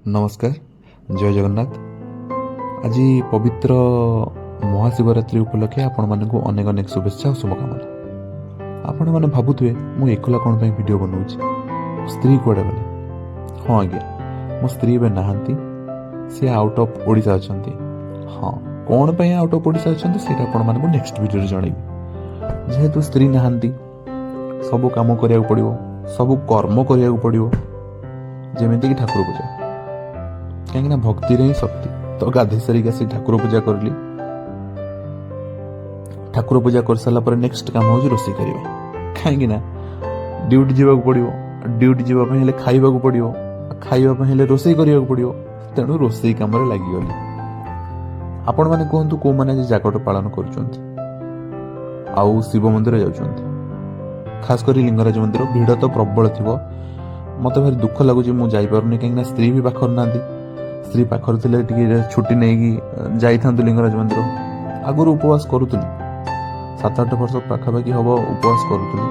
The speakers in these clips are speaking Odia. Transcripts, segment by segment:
ନମସ୍କାର, ଜୟ ଜଗନ୍ନାଥ। ଆଜି ପବିତ୍ର ମହାଶିବରାତ୍ରି ଉପଲକ୍ଷେ ଆପଣମାନଙ୍କୁ ଅନେକ ଅନେକ ଶୁଭେଚ୍ଛା ଓ ଶୁଭକାମନା। ଆପଣମାନେ ଭାବୁଥିବେ, ମୁଁ ଏକଲା କ'ଣ ପାଇଁ ଭିଡ଼ିଓ ବନାଉଛି, ସ୍ତ୍ରୀ କୁଆଡ଼େ ଗଲେ? ହଁ ଆଜ୍ଞା, ମୋ ସ୍ତ୍ରୀ ଏବେ ନାହାନ୍ତି। ସିଏ ଆଉଟ୍ ଅଫ୍ ଓଡ଼ିଶା ଅଛନ୍ତି। ହଁ, କ'ଣ ପାଇଁ ଆଉଟ୍ ଅଫ୍ ଓଡ଼ିଶା ଅଛନ୍ତି, ସେଇଟା ଆପଣମାନଙ୍କୁ ନେକ୍ସଟ ଭିଡ଼ିଓରେ ଜଣେଇବି। ଯେହେତୁ ସ୍ତ୍ରୀ ନାହାନ୍ତି, ସବୁ କାମ କରିବାକୁ ପଡ଼ିବ, ସବୁ କର୍ମ କରିବାକୁ ପଡ଼ିବ, ଯେମିତିକି ଠାକୁର ପୂଜା। କାହିଁକିନା ଭକ୍ତିରେ ହିଁ ଶକ୍ତି। ତ ଗାଧେଇ ସାରିକି ଆସି ଠାକୁର ପୂଜା କରିଲି। ଠାକୁର ପୂଜା କରିସାରିଲା ପରେ ନେକ୍ସଟ କାମ ହେଉଛି ରୋଷେଇ କରିବା। କାହିଁକି ନା ଡ୍ୟୁଟି ଯିବାକୁ ପଡ଼ିବ। ଡ୍ୟୁଟି ଯିବା ପାଇଁ ହେଲେ ଖାଇବାକୁ ପଡ଼ିବ, ଖାଇବା ପାଇଁ ହେଲେ ରୋଷେଇ କରିବାକୁ ପଡ଼ିବ। ତେଣୁ ରୋଷେଇ କାମରେ ଲାଗିଗଲି। ଆପଣମାନେ କୁହନ୍ତୁ, କେଉଁମାନେ ଆଜି ଜାଗର ପାଳନ କରୁଛନ୍ତି ଆଉ ଶିବ ମନ୍ଦିର ଯାଉଛନ୍ତି? ଖାସ କରି ଲିଙ୍ଗରାଜ ମନ୍ଦିର ଭିଡ଼ ତ ପ୍ରବଳ ଥିବ। ମୋତେ ଭାରି ଦୁଃଖ ଲାଗୁଛି, ମୁଁ ଯାଇପାରୁନି। କାହିଁକିନା ସ୍ତ୍ରୀ ବି ପାଖରେ ନାହାନ୍ତି। ସ୍ତ୍ରୀ ପାଖରେ ଥିଲେ ଟିକେ ଛୁଟି ନେଇକି ଯାଇଥାନ୍ତୁ ଲିଙ୍ଗରାଜ ମନ୍ଦିର। ଆଗରୁ ଉପବାସ କରୁଥିଲି, 7-8 ବର୍ଷ ପାଖାପାଖି ହବ ଉପବାସ କରୁଥିଲି।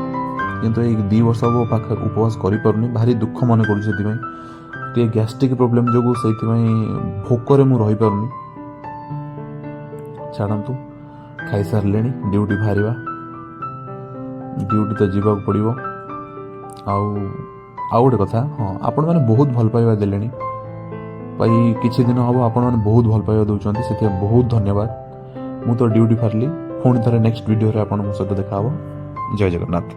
କିନ୍ତୁ ଏଇ 2 ବର୍ଷ ହବ ପାଖ ଉପବାସ କରିପାରୁନି। ଭାରି ଦୁଃଖ ମନେ କରୁଛି ସେଥିପାଇଁ। ଟିକେ ଗ୍ୟାଷ୍ଟ୍ରିକ୍ ପ୍ରୋବ୍ଲେମ୍ ଯୋଗୁଁ ସେଇଥିପାଇଁ ଭୋକରେ ମୁଁ ରହିପାରୁନି। ଛାଡ଼ନ୍ତୁ, ଖାଇସାରିଲେଣି, ଡ୍ୟୁଟି ବାହାରିବା। ଡ୍ୟୁଟି ତ ଯିବାକୁ ପଡ଼ିବ। ଆଉ ଆଉ ଗୋଟେ କଥା, ହଁ, ଆପଣମାନେ ବହୁତ ଭଲ ପାଇବା ଦେଲେଣି ଭାଇ। କିଛି ଦିନ ହେବ ଆପଣମାନେ ବହୁତ ଭଲ ପାଇବା ଦେଉଛନ୍ତି, ସେଥିପାଇଁ ବହୁତ ଧନ୍ୟବାଦ। ମୁଁ ତ ଡ୍ୟୁଟି ବାହାରିଲି। ପୁଣି ଥରେ ନେକ୍ସଟ ଭିଡ଼ିଓରେ ଆପଣଙ୍କ ସହିତ ଦେଖା ହେବ। ଜୟ ଜଗନ୍ନାଥ।